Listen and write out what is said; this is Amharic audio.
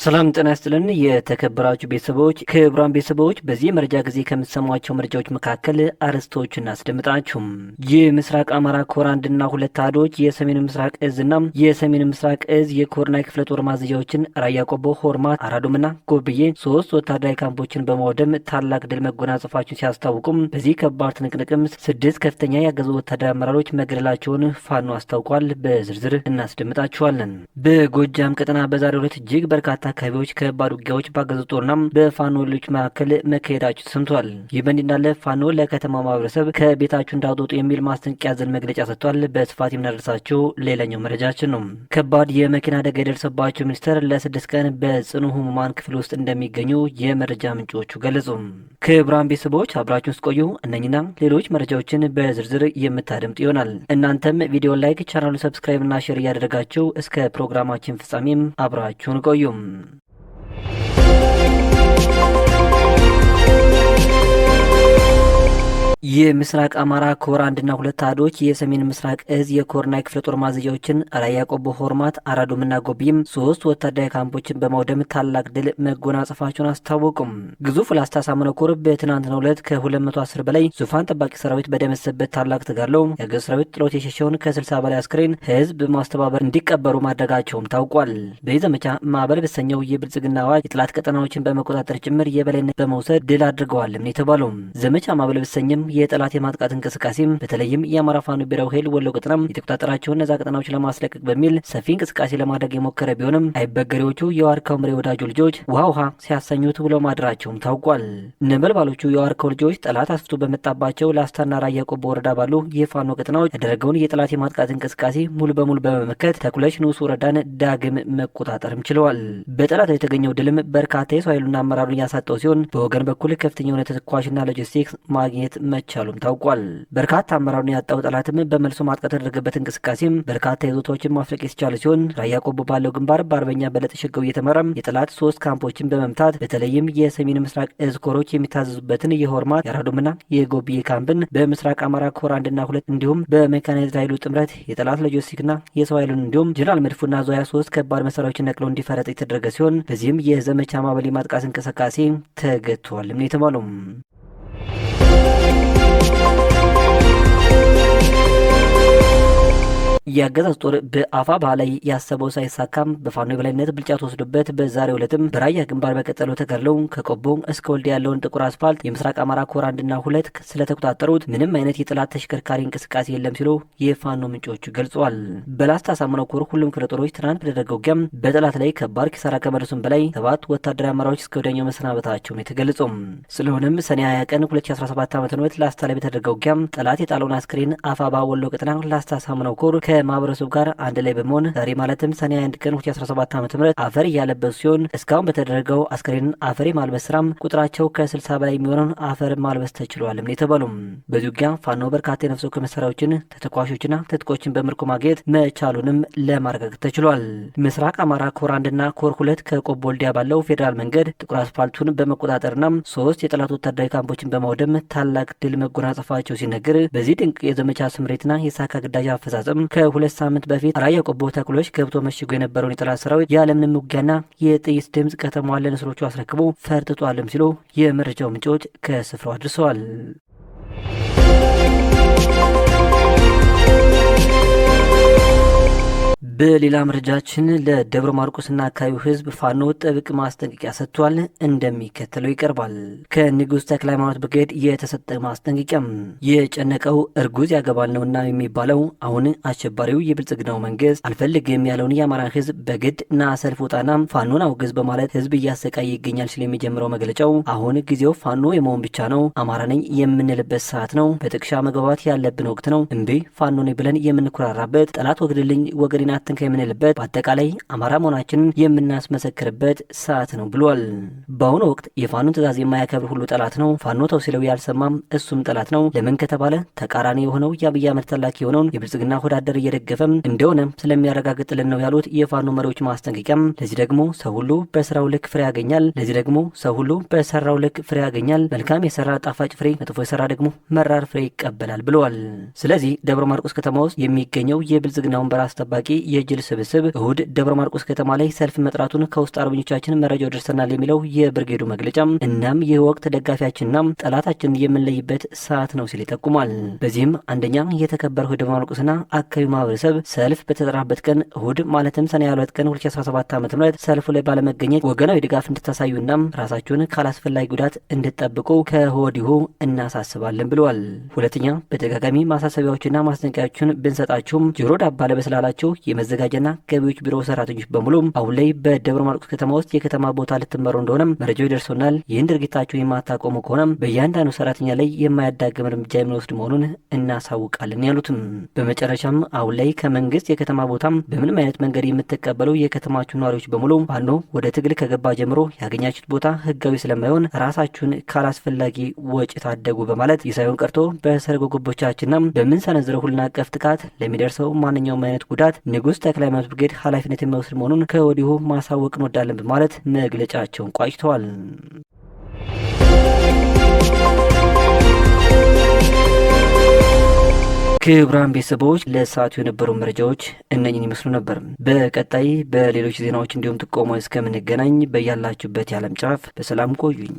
ሰላም ጤና ይስጥልን የተከበራችሁ ቤተሰቦች፣ ክቡራን ቤተሰቦች፣ በዚህ መረጃ ጊዜ ከምትሰሟቸው መረጃዎች መካከል አርዕስቶች እናስደምጣችሁ። የምስራቅ አማራ ኮር 1ና 2 አሃዶች የሰሜን ምስራቅ እዝና የሰሜን ምስራቅ እዝ የኮርና ክፍለ ጦር ማዘዣዎችን ራያ ቆቦ፣ ሆርማት፣ አራዶምና ጎብዬ 3 ወታደራዊ ካምፖችን በማውደም ታላቅ ድል መጎናጸፋቸውን ሲያስታውቁም፣ በዚህ ከባድ ትንቅንቅም 6 ከፍተኛ ያገዙ ወታደራዊ አመራሮች መገደላቸውን ፋኖ አስታውቋል። በዝርዝር እናስደምጣችኋለን። በጎጃም ቀጠና በዛሬው ዕለት እጅግ በርካታ አካባቢዎች ከባድ ውጊያዎች ባገዙ ጦርና በፋኖ ኃይሎች መካከል መካሄዳቸው ተሰምቷል። ይህ በእንዲህ እንዳለ ፋኖ ለከተማ ማህበረሰብ ከቤታችሁ እንዳትወጡ የሚል ማስጠንቀቂያ ያዘለ መግለጫ ሰጥቷል። በስፋት የምናደርሳችሁ ሌላኛው መረጃችን ነው። ከባድ የመኪና አደጋ የደረሰባቸው ሚኒስትር ለ6 ቀን በጽኑ ህሙማን ክፍል ውስጥ እንደሚገኙ የመረጃ ምንጮቹ ገለጹ። ክቡራን ቤተሰቦች አብራችሁን ስትቆዩ እነኝና ሌሎች መረጃዎችን በዝርዝር የምታደምጡ ይሆናል። እናንተም ቪዲዮ like፣ ቻናሉን subscribe እና share እያደረጋችሁ እስከ ፕሮግራማችን ፍጻሜም አብራችሁን ቆዩ። የምስራቅ አማራ ኮር 1ና 2 አሃዶች የሰሜን ምስራቅ እዝ የኮርና ክፍለ ጦር ማዘዣዎችን ራያ ቆቦ፣ ሆርማት፣ አራዶምና ጎብይም 3 ወታደራዊ ካምፖችን በማውደም ታላቅ ድል መጎናጸፋቸውን አስታወቁም። ግዙፍ ላስታ አሳምነው ኮር በትናንትናው ዕለት ከ210 በላይ ዙፋን ጠባቂ ሰራዊት በደመሰበት ታላቅ ተጋድሎ የአገዛዙ ሰራዊት ጥሎት የሸሸውን ከ60 በላይ አስክሬን ህዝብ በማስተባበር እንዲቀበሩ ማድረጋቸውም ታውቋል። በዚህ ዘመቻ ማዕበል በተሰኘው የብልጽግና አዋጅ የጠላት ቀጠናዎችን በመቆጣጠር ጭምር የበላይነት በመውሰድ ድል አድርገዋልም የተባለው ዘመቻ ማዕበል በተሰኘም የጠላት የማጥቃት እንቅስቃሴም በተለይም የአማራ ፋኖ ብሔራዊ ኃይል ወሎ ቀጠና የተቆጣጠራቸውን ነጻ ቀጠናዎች ለማስለቀቅ በሚል ሰፊ እንቅስቃሴ ለማድረግ የሞከረ ቢሆንም አይበገሬዎቹ የዋርካው ምሬ ወዳጆ ልጆች ውሃ ውሃ ሲያሰኙት ውለው ማድራቸውም ታውቋል። ነበልባሎቹ የዋርካው ልጆች ጠላት አስፍቶ በመጣባቸው ላስታና ራያ ቆቦ ወረዳ ባሉ የፋኖ ቀጠናዎች ያደረገውን የጠላት የማጥቃት እንቅስቃሴ ሙሉ በሙሉ በመመከት ተኩለሽ ንዑስ ወረዳን ዳግም መቆጣጠርም ችለዋል። በጠላት የተገኘው ድልም በርካታ የሰው ኃይሉና አመራሩን ያሳጠው ሲሆን በወገን በኩል ከፍተኛ የሆነ ተተኳሽና ሎጂስቲክስ ማግኘት መቻሉም ታውቋል። በርካታ አመራሩን ያጣው ጠላትም በመልሶ ማጥቃት የተደረገበት እንቅስቃሴም በርካታ ይዞታዎችን ማፍለቅ የተቻለ ሲሆን ራያ ቆቦ ባለው ግንባር በአርበኛ በለጠ ሸገው እየተመራ የጠላት 3 ካምፖችን በመምታት በተለይም የሰሜን ምስራቅ እዝ ኮሮች የሚታዘዙበትን የሆርማት፣ የአራዶምና የጎብዬ ካምፕን በምስራቅ አማራ ኮር 1ና 2 እንዲሁም በሜካናይዝድ ኃይሉ ጥምረት የጠላት ሎጂስቲክና የሰው ኃይሉን እንዲሁም ጀነራል መድፉና ዙ 23 ከባድ መሳሪያዎችን ነቅለው እንዲፈረጥ የተደረገ ሲሆን በዚህም የዘመቻ ማዕበል የማጥቃት እንቅስቃሴ ተገቷልም ነው የተባለው። የአገዛዙ ጦር በአፋብኃ ላይ ያሰበው ሳይሳካም በፋኖ የበላይነት ብልጫ ተወስዶበት በዛሬው ዕለትም በራያ ግንባር በቀጠለው ተጋድሎ ከቆቦ እስከ ወልዲያ ያለውን ጥቁር አስፋልት የምስራቅ አማራ ኮር 1ና 2 ስለተቆጣጠሩት ምንም አይነት የጠላት ተሽከርካሪ እንቅስቃሴ የለም ሲሉ የፋኖ ምንጮቹ ገልጸዋል። በላስታ አሳምነው ኮር ሁሉም ክፍለ ጦሮች ትናንት በተደረገው ውጊያም በጠላት ላይ ከባድ ኪሳራ ከመድረሱም በላይ 7 ወታደራዊ አመራሮች እስከ ወዲያኛው መሰናበታቸውን የተገለጸው። ስለሆነም ሰኔ 20 ቀን 2017 ዓ.ም ላስታ ላይ በተደረገው ውጊያም ጠላት የጣለውን አስክሬን አፋብኃ ወሎ ቀጠና ላስታ አሳምነው ኮር ከማህበረሰቡ ጋር አንድ ላይ በመሆን ዛሬ ማለትም ሰኔ 21 ቀን 2017 ዓ.ም አፈር እያለበሱ ሲሆን እስካሁን በተደረገው አስክሬን አፈር የማልበስ ስራም ቁጥራቸው ከ60 በላይ የሚሆነውን አፈር ማልበስ ተችሏልም የተባሉ። በዚህ ውጊያ ፋኖ በርካታ የነፍስ ወከፍ መሳሪያዎችን፣ ተተኳሾችና ትጥቆችን በምርኮ ማግኘት መቻሉንም ለማረጋገጥ ተችሏል። ምስራቅ አማራ ኮር 1ና ኮር 2 ከቆቦ ወልዲያ ባለው ፌዴራል መንገድ ጥቁር አስፋልቱን በመቆጣጠርና 3 የጠላት ወታደራዊ ካምፖችን በማውደም ታላቅ ድል መጎናጸፋቸው ሲነገር በዚህ ድንቅ የዘመቻ ስምሪትና የሳካ ግዳጅ አፈጻጸም ከ2 ሳምንት በፊት ራያ ቆቦ ተኩሎች ገብቶ መሽጎ የነበረውን የጠላት ሰራዊት ያለምንም ውጊያና የጥይት ድምጽ ከተማዋን ለንስሮቹ አስረክቦ ፈርጥጧልም ሲሉ የመረጃው ምንጮች ከስፍራው አድርሰዋል። በሌላ መረጃችን ለደብረ ማርቆስና አካባቢው ህዝብ ፋኖ ጥብቅ ማስጠንቀቂያ ሰጥቷል። እንደሚከተለው ይቀርባል። ከንጉሥ ተክለ ሃይማኖት ብርጌድ የተሰጠ ማስጠንቀቂያም የጨነቀው እርጉዝ ያገባል ነውና የሚባለው አሁን አሸባሪው የብልጽግናው መንግስት አልፈልግም ያለውን የአማራ ህዝብ በግድ ና ሰልፍ ውጣና ፋኖን አውግዝ በማለት ህዝብ እያሰቃየ ይገኛል ሲል የሚጀምረው መግለጫው አሁን ጊዜው ፋኖ የመሆን ብቻ ነው፣ አማራ ነኝ የምንልበት ሰዓት ነው፣ በጥቅሻ መግባባት ያለብን ወቅት ነው፣ እምቢ ፋኖ ነኝ ብለን የምንኩራራበት፣ ጠላት ወግድልኝ ወገኔን አትንካ የምንልበት፣ በአጠቃላይ አማራ መሆናችንን የምናስመሰክርበት ሰዓት ነው ብሏል። በአሁኑ ወቅት የፋኖን ትዕዛዝ የማያከብር ሁሉ ጠላት ነው። ፋኖ ተው ሲለው ያልሰማም እሱም ጠላት ነው። ለምን ከተባለ ተቃራኒ የሆነው የአብይ አህመድ ተላኪ የሆነውን የብልጽግና ሆዳደር እየደገፈም እንደሆነ ስለሚያረጋግጥልን ነው ያሉት የፋኖ መሪዎች ማስጠንቀቂያም። ለዚህ ደግሞ ሰው ሁሉ በስራው ልክ ፍሬ ያገኛል። ለዚህ ደግሞ ሰው ሁሉ በሰራው ልክ ፍሬ ያገኛል። መልካም የሰራ ጣፋጭ ፍሬ፣ መጥፎ የሰራ ደግሞ መራር ፍሬ ይቀበላል ብለዋል። ስለዚህ ደብረ ማርቆስ ከተማ ውስጥ የሚገኘው የብልጽግና ወንበር አስጠባቂ የጅል ስብስብ እሁድ ደብረ ማርቆስ ከተማ ላይ ሰልፍ መጥራቱን ከውስጥ አርበኞቻችን መረጃው ደርሰናል የሚለው የብርጌዱ መግለጫ፣ እናም ይህ ወቅት ደጋፊያችንና ጠላታችንን የምንለይበት ሰዓት ነው ሲል ይጠቁማል። በዚህም አንደኛ፣ የተከበረው ደብረ ማርቆስና አካባቢው ማህበረሰብ ሰልፍ በተጠራበት ቀን እሁድ ማለትም ሰኔ 22 ቀን 2017 ዓ.ም ሰልፉ ላይ ባለመገኘት ወገናዊ ድጋፍ እንድታሳዩና ራሳችሁን ካላስፈላጊ ጉዳት እንድትጠብቁ ከወዲሁ እናሳስባለን ብለዋል። ሁለተኛ፣ በተደጋጋሚ ማሳሰቢያዎችና ማስጠንቀቂያዎችን ብንሰጣችሁም ጆሮ ዳባ ልበስ ላላችሁ የመዘጋጃና ገቢዎች ቢሮ ሰራተኞች በሙሉ አሁን ላይ በደብረ ማርቆስ ከተማ ውስጥ የከተማ ቦታ ልትመሩ እንደሆነም መረጃው ይደርሶናል። ይህን ድርጊታችሁ የማታቆሙ ከሆነም በእያንዳንዱ ሰራተኛ ላይ የማያዳግም እርምጃ የምንወስድ መሆኑን እናሳውቃለን ያሉትም። በመጨረሻም አሁን ላይ ከመንግስት የከተማ ቦታም በምንም አይነት መንገድ የምትቀበሉ የከተማችሁ ነዋሪዎች በሙሉ ፋኖ ወደ ትግል ከገባ ጀምሮ ያገኛችሁት ቦታ ህጋዊ ስለማይሆን ራሳችሁን ካላስፈላጊ ወጪ ታደጉ በማለት ይህ ሳይሆን ቀርቶ በሰርጎ ገቦቻችንና በምንሰነዝረው ሁሉን አቀፍ ጥቃት ለሚደርሰው ማንኛውም አይነት ጉዳት ንጉሥ ተክለ ሃይማኖት ብርጌድ ኃላፊነት የሚወስድ መሆኑን ከወዲሁ ማሳወቅ እንወዳለን በማለት መግለጫቸውን ቋጭተዋል። ክቡራን ቤተሰቦች፣ ለሰዓቱ የነበሩ መረጃዎች እነኝን ይመስሉ ነበር። በቀጣይ በሌሎች ዜናዎች እንዲሁም ጥቆማ እስከምንገናኝ በያላችሁበት የዓለም ጫፍ በሰላም ቆዩኝ።